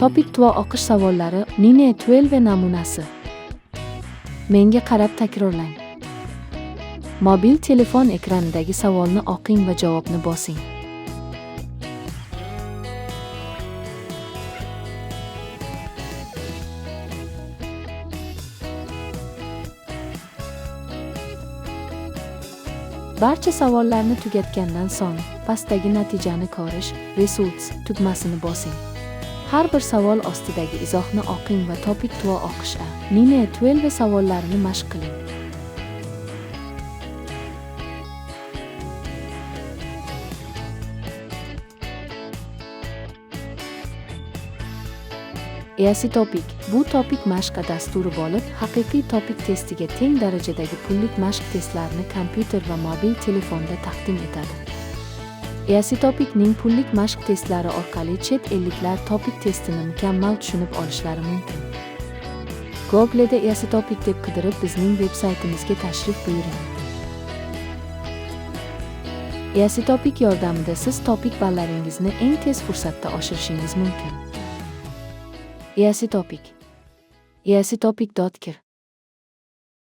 TOPIK 2 o'qish savollari 9 12 namunasi. Menga qarab takrorlang. Mobil telefon ekranidagi savolni o'qing va javobni bosing. Barcha savollarni tugatgandan so'ng pastdagi natijani ko'rish Results tugmasini bosing. Har bir savol ostidagi izohni o'qing va TOPIK 2 o'qish A 9 12 savollarini mashq qiling. Easy TOPIK bu TOPIK mashq dasturi bo'lib, haqiqiy TOPIK testiga teng darajadagi pullik mashq testlarini kompyuter va mobil telefonda taqdim etadi. Easy TOPIKning pullik mashq testlari orqali chet elliklar TOPIK testini mukammal tushunib olishlari mumkin. Google'da Easy TOPIK deb qidirib, bizning veb saytimizga tashrif buyuring. Easy TOPIK yordamida siz TOPIK ballaringizni eng tez fursatda oshirishingiz mumkin. Easy TOPIK. easytopic.kr.